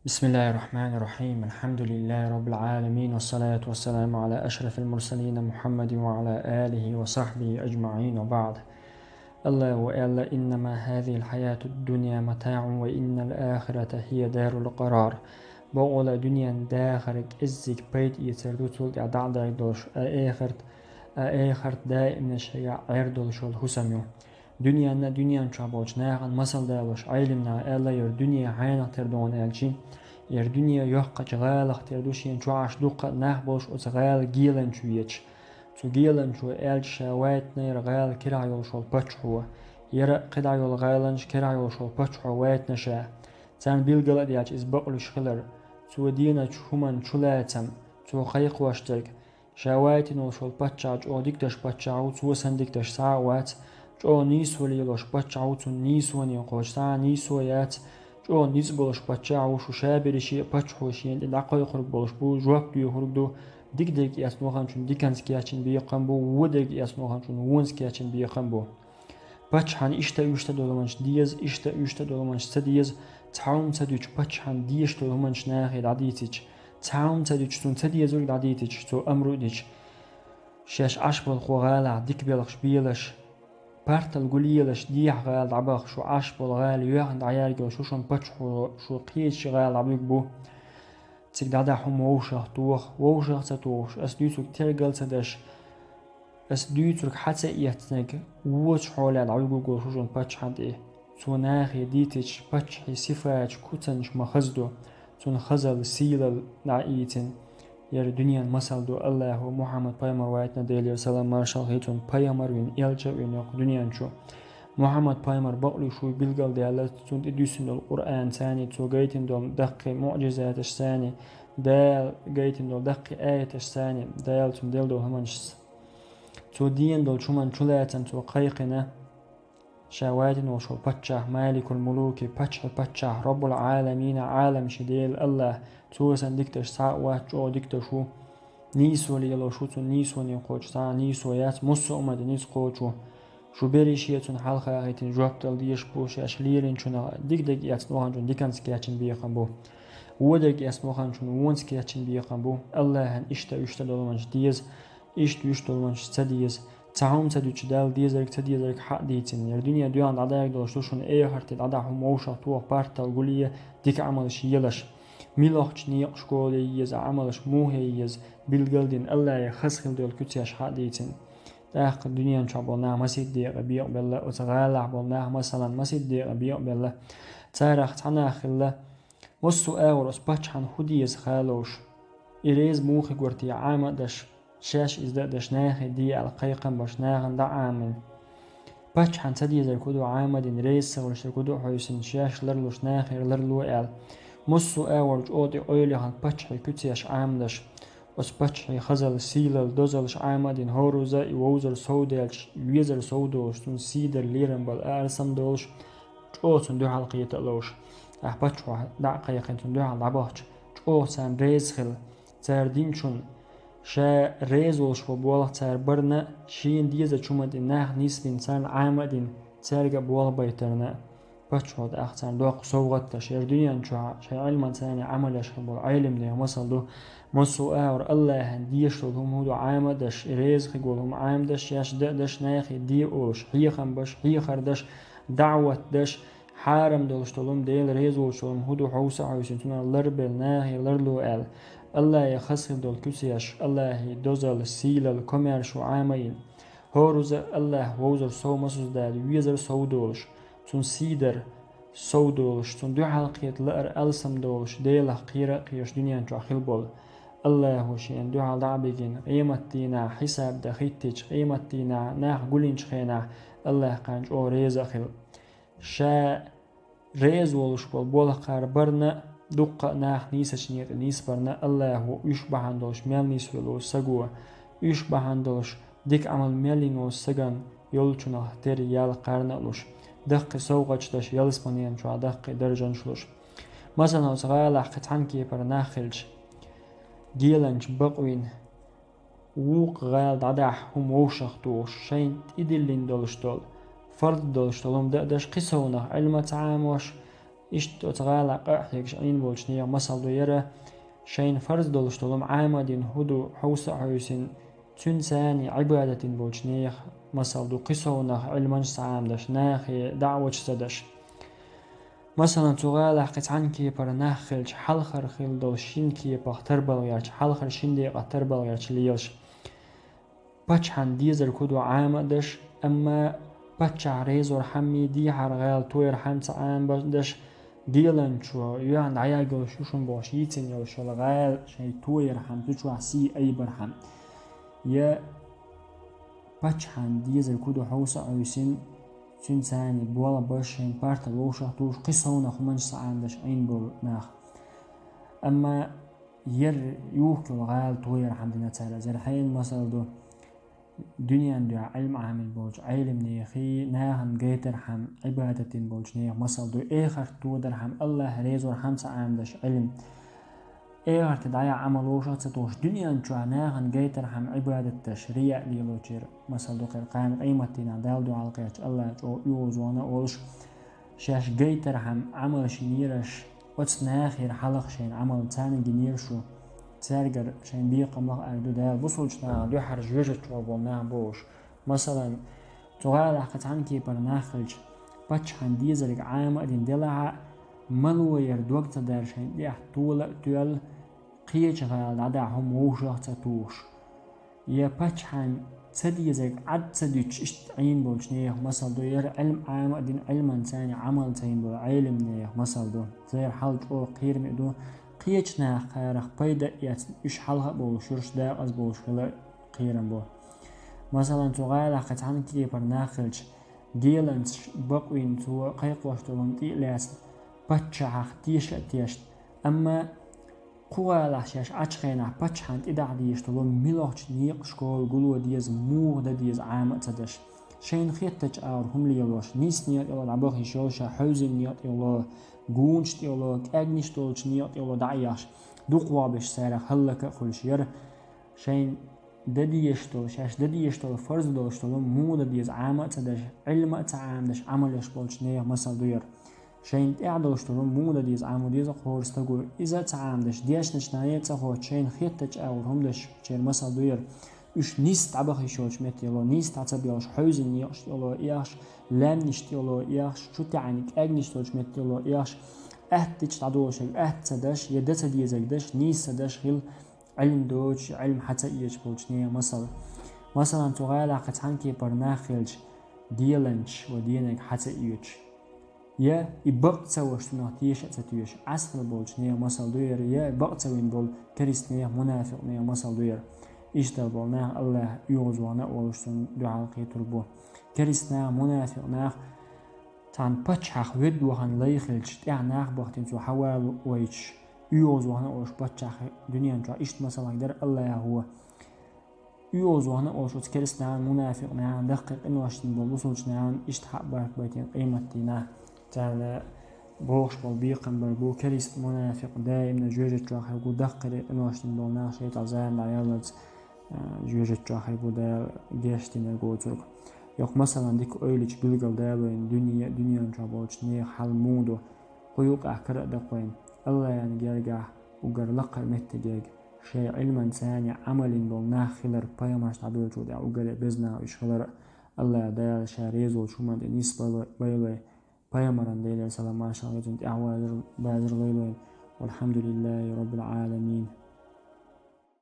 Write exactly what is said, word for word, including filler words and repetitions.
بسم الله الرحمن الرحيم. الحمد لله رب العالمين، والصلاة والسلام على أشرف المرسلين محمد وعلى آله وصحبه أجمعين، وبعد. Аллаху аьлла: «إنما هذه الحياة الدنيا متاع وإن الآخرة هي دار القرار». Бокъонца дуьненан дахар кӀеззиг пайда эцар ду, цул тӀаьхьа дӀа а дагадолуш, а эхарт, а эхарт даимна шайгахь Ӏер долуш йолу хӀусам ю. Дуьненна, дуьнен чохь болчу нахана масал далош, Ӏелам наха аьлла, яра дуьне хьенах тера ду хьуна аьлчи, яра дуьне йоккхачу гӀалах тера ду, шена чохь Ӏаш дуккха а нах болуш оцу гӀала геланча веача. Цу геланчо аьлча, ша вайтинера гӀала кирахь йолуш волу паччахьо, яра кхидӀа йолу гӀаланаш кирахь йолуш волу паччахьо вайтина ша. Царна билгала а даьлча иза бакълуьйш хилар. Цо деначу хӀуманна чулацам, цо кхайкхош дерг, ша вайтина волуш волу паччахь чӀогӀа дика деш паччахь ву, цо санна дика деш цхьа а вац, чӀогӀа нийсо лелош паччахь ву, цунна нийсоне кхочу цхьа а нийсо яц, чӀогӀа ницкъ болуш паччахь ву, шу ша берриге а паччахьо шена тӀе дӀакхойкхург болуш бу, жоп доьхург ду, дика дерг эцна ваханчун диканца кечйина бекхам бу, вон дерг эцна ваханчун вонца кечйина бекхам бу. Паччахьна иштта а, уьшта а долу хӀуманаш деза, иштта а, уьшта а долу хӀуманаш ца деза, цхьа хӀума ца дуьтуш, паччахьна дезаш долу хӀуманаш нахе дӀадийцича, цхьа хӀума ца дуьтуш, цунна ца дезарг дӀадийцича, цо амру а дича, шаьш Ӏаш болу кху гӀалахь дика белхаш белаш, партал гулъелаш, дехьа гӀала дӀабаха, шу Ӏаш болу гӀала йоьхна дӀаяргало, шу шун паччахьо шу кхечу гӀала дӀабуьгу бу. Цига дӀадахьа хӀума вовшах тоха, вовшах ца тухуш, ас дуьйцург тергал ца даш, ас дуьйцург хьа ца эцнарг, вочу хьоле дӀавуьгург волу шу шун паччахьна тӀе. Цо нахе дийцича, паччахье сифаташ, куцанаш ма хазадо, цунна хазалла, сийлалла дӀаийцина. Яра дуьненан масал ду, Аллахо Мухьаммад пайхамар вайтина, Делера салам маршалла хуьлда цунна, пайхамар вина, элча а вина йоккха дуьнен чу. Мухьаммад пайхамар бакълуьйш вуй билгалдаьлла, цунна тӀе дуьссина долу Къуръан царний, цо гайтина долу даккхий муӀжизаташ царний, Дала гайтина долу даккхий аяташ царний, Дала цунна делла долу хӀуманаш. Цо дийна долчу хӀуманна чулацам цо кхайкхина, ша вайтина волуш волу паччахь, Маликул-Мулуки, паччахьи паччахь, Роббул-Ӏаламина, Ӏаламаши Дела Аллах, цо санна дика деш цхьа а вац, чӀогӀа дика деш ву, нийсо лелош ву, цунна нийсоне кхочу цхьа а нийсо яц, массо а хӀума динарг кхочу. Шу берриге а цунна хьалха хетина жоп дала дезаш бу, шаьш леринчунах дика дерг эцна ваханчун диканца кечйина бекхам бу. Вон дерг эцна ваханчун вонца кечйина бекхам бу. Аллахьан иштта а, уьшта а долу хӀуманаш деза, иштта а, уьшта а долу хӀуманаш ца деза. Цхьа хӀума ца дуьтуш, Далла дезарг, ца дезарг хьа а дийцина. Яра дуьне доьхна дӀадаьрг долуш ду шуна, эхарте дӀадахьа хӀума вовшах тоха, партал гулъе, дика Ӏамалш елаш. Муьлхачу некъашкахула еза а Ӏамалш, муха еза, билгал дина, Аллахье хаза хила долу куьцеш хьа а дийцина. ТӀаккха дуьнен чохь болу нах масийтта декъе бекъабелла, оцу гӀалахь болу нах, масалан, масийтта декъе бекъабелла. Царах цхьа нах хилла, массо а агӀор оцу паччахьна хӀун деза хаа ловш. И реза муха хир вара те Ӏама а даш, шаьш иза дан а даш, нахе де аьлла кхайкхам беш, нахана дӀа а Ӏамийна. Паччахьна ца дезарг хӀун ду Ӏама а дина, реза ца хуьлуш дерг хӀун ду хьовсийна, шаьш ларлуш, нахера ларло аьлла. Массо а агӀор чӀогӀа тӀе къойлаяхна паччахье куьцеш Ӏама даш. Оцу паччахье хазалла, сийлалла, дозаллаш Ӏама а дина, хӀоразза и вовзар сов даьлча, везар сов долуш, цунна сий дар, лерам бала, алсам долуш, чӀогӀа цунна дуьхьал кхета а ловш. Ахь паччахьо дӀа а кхайкхина, цунна дуьхьал дӀабахча, чӀогӀа царна реза хилла. Цара динчунна ша реза волуш ван болх цара барна, шена дезачу хӀуманна тӀе нах нисбина, царна Ӏама а дина, цаьрга а болх байтарна. Паччахьо тӀаккха царна доккху совгӀат деш, яра дуьнен чохь шайн Ӏилманца царний Ӏамал еш хир болу Ӏелам нехан масал ду. Массо а агӀор Аллахьан дезаш долу хӀума хӀун ду Ӏама а деш, реза хир волу хӀума Ӏама деш, шаьш дан а деш, нахе де а олуш, хьехам беш, хьехар деш, даӀват деш, хьарам долуш долу хӀума, Дела реза волуш долу хӀума хӀун ду хьовса а хьовсийна, цунах ларбелла, нахе ларло аьлла. Аллахье хаза хир долу куьцеш, Аллахье дозалла, сийлалла, комаьршо Ӏама а йина. ХӀоразза Аллахь вовзар сов масазза дада, везар сов долуш, цунна сий дар сов долуш, цунна дуьхьал кхета лаар алсам долуш, Делах кхера а кхоьруш дуьнен чохь хила болу. Аллахьо шена дуьхьал дӀа а бигина, къематдийнахь хьисаб дан хӀиттича, къематдийнахь нах гулйинчу хенахь Аллахь кхарна чӀогӀа реза а хила. Ша реза волуш болу болх кхара барна, дуккха а нах нийсачу некъе нийсбарна, Аллахьо уьш бахьана долуш мел нисвелла волу саго, уьш бахьана долуш дика Ӏамал мел йина волу сагана йолчунах тера ял кхарна а луш, даккхий совгӀаташ деш, ялсаманин чохь даккхий даржанаш луш. Масалан, оцу гӀалахь кхин цхьана кепара нах хилча, геланча бакъвина, вукху гӀала дӀадахьа хӀума вовшах тухуш, шайна тӀедиллина долуш долу, фард долуш долу хӀума дан а даш, кхин совнах Ӏилма ца Ӏамош, Иштта оцу гӀалахь къахьегаш Ӏийна болчу нехан масал ду яра, шайна фарз долуш долу Ӏама а дина хӀу ду хьовса а хьовсина, цуьнан царний Ӏибадат дина болчу нехан масал ду, кхин совнах Ӏилманаш ца Ӏамадаш, нахе даӀваташ ца даш. Масалан, цу гӀалахь кхин цхьана кепара нах хилча, хьалхара хилла долу шина кепах тарбала гӀерташ, хьалхара шина декъах тарбала гӀерташ лелаш. Паччахьан дезарг хӀу ду Ӏама а даш, амма паччахь резорхьама, дехьара гӀала тоярхьама ца Ӏама даш, геланчо, йоьхна дӀаягӀа йолуш ю шуна бохуш, йийцина йолуш йолу гӀала шайн тоярхьама, цу чохь сий айбархьама. Я паччахьан дезарг хӀу ду хьовса а хьовсина, цуьнан царний болх беш, шайн парта вовшах тухуш, кхин совнах хӀуманаш ца Ӏамадаш Ӏийна болу нах. Амма яра юхкула гӀала тоярхьама дина цара, яра хьенан масал ду. Дуьненан дуьхьа Ӏилма Ӏамийна болчу Ӏелимнехий, нахана гайтархьама Ӏибадат дина болчу нехан масал ду, эхарт тодархьама, Аллахь резорхьама ца Ӏамадаш Ӏилма. Эхарта дӀаяхьа Ӏамал вовшах ца тухуш, дуьненан чохь нахана гайтархьама Ӏибадат даш, рияъ лелочеран масал ду кхера, кхана къематдийнахь Далла дуьхьал кхетча Аллахь чӀогӀа оьгӀазвахана а волуш, шаьш гайтархьама Ӏамал шина ераш, оцу нахера хьалха шайна Ӏамал царна гинера шу, цаьргара шайн бекхам лаха аьлла ду Дала, бусулчу нахана дуьхьара жоьжачу чохь болу нах бохуш. Масалан, цу гӀалахь кхин цхьана кепара нах хилча, паччахьан дезарг Ӏама а дина делахь а, мало яра дог ца дарра шайн тӀехь тола а тоьлла, кхечу гӀала дӀадахьа хӀума вовшах ца тухуш. Я паччахьан ца дезарг Ӏад ца дуьтуш, иштта Ӏийна болчу нехан масал ду, яра Ӏилма Ӏама а дина, Ӏилманца царний Ӏамал ца йина болу Ӏелимнехан масал ду. Церан хьал чӀогӀа кхераме а ду, кхечу нахах кхарах пайда а эцна, уьш хьалха а бовлуш, шуьрш дакъаза бовлуш хила а кхерам бу. Масалан, цу гӀалахь кхин цхьана кепара нах хилча, геланчаш бакъвина, цо кхайкхош долу хӀума тӀе а лаьцна, паччахьах теша а тешна, амма кху гӀалахь шаьш Ӏачу хенахь паччахьан тӀе дахьа дезаш долу муьлхачу некъа школа гуло деза, муха дан деза Ӏама а ца даш. Шайна хеттачу агӀор хӀума лелош, нийса некъа тӀехула дӀабаха йиш йолуш, ша хьевзина некъа тӀехула, гонаш тӀехула, кӀаьгнаш долчу некъа тӀехула дӀа а ехаш, дукхавохбеш царах хӀаллака а хуьлуш яра. Шайна дан дезаш долу, шаьш дан дезаш долу, фарз долуш долу, муха дан деза Ӏама а ца даш, Ӏилма а ца Ӏамадаш, Ӏамал еш болчу нехан масал ду яра. Шайна тӀехь долуш долу, муха дан деза, Ӏамо деза кхоьру стаго, иза а ца Ӏамадаш, дешначу нахе а ца хоттуш, шайна хеттачу агӀор хӀума даш, церан масал ду яра. Уьш нийса дӀабаха йиш йолчу метте ло, нийса дӀа ца боьлхуш, хьевзина некъаш тӀехула эхаш, лаьмнаш тӀехула эхаш, чу таьӀна кӀаьгнаш долчу метте ло эхаш, аьттачу дӀадолуш ерг атта ца даш, я дан ца дезарг даш, нийса ца даш хила Ӏилма доцуш, Ӏилма хьа ца оьцуш болчу нехан масал. Масалан, цу гӀалахь кхин цхьана кепара нах хилча, деланчаш ван денарг хьа ца оьцуш. Я и бакъ ца веш, цунах теша а ца тоьшуш, Ӏаьсхила болчу нехан масал ду яра, я бакъ ца вина болу керистанехан, мунафикънехан масал ду яра. Иштта болу нах Аллахь оьгӀазвахана а волуш, цунна дуьхьал кхетар бу. Керистанах, мунафикънах, цхьана паччахьах ведда вахана лай хилча, тӀаьхьа нах бахийтина цо хьавалавайтуш, оьгӀазвахана а волуш паччахь дуьнен чохь иштта масал хьаьдара Аллахьо. ОьгӀазвахана а волуш оцу керистанахана, мунафикънахана даккхий къинош дина болу бусулчу нахана иштта хьа а барт байтина къематдийнахь. Царна бохуш болу бекхам бар бу, керист, мунафикъ даимна жоьжачохь хир бу, даккхий къинош дина болу нах шайтӀа зама дӀаяллалц, а, жоьжачохь хир бу, Дала гечдинарг воцург. Йоккха масалан дика ойлича билгал далойна дуьне а, дуьнен чохь болчу нехан хьал муха ду, кху юкъахь кара а дакхойна, Аллахьан гергахь уггар лакхара меттигерг, шайн Ӏилманца царний Ӏамал йина болу нах хилар, пайхамарш дӀадоьллачул тӀаьхьа уггаре а беза нах уьш хилар, Аллахь Дала ша реза волчу хӀуманна тӀе нисбалой, вайлой, пайхамаран, Делера салам-маршалла хуьлда цунна, тӀаьхьавазар, базар лайлойла. Валхьамдулиллахи Роббил Ӏаламин.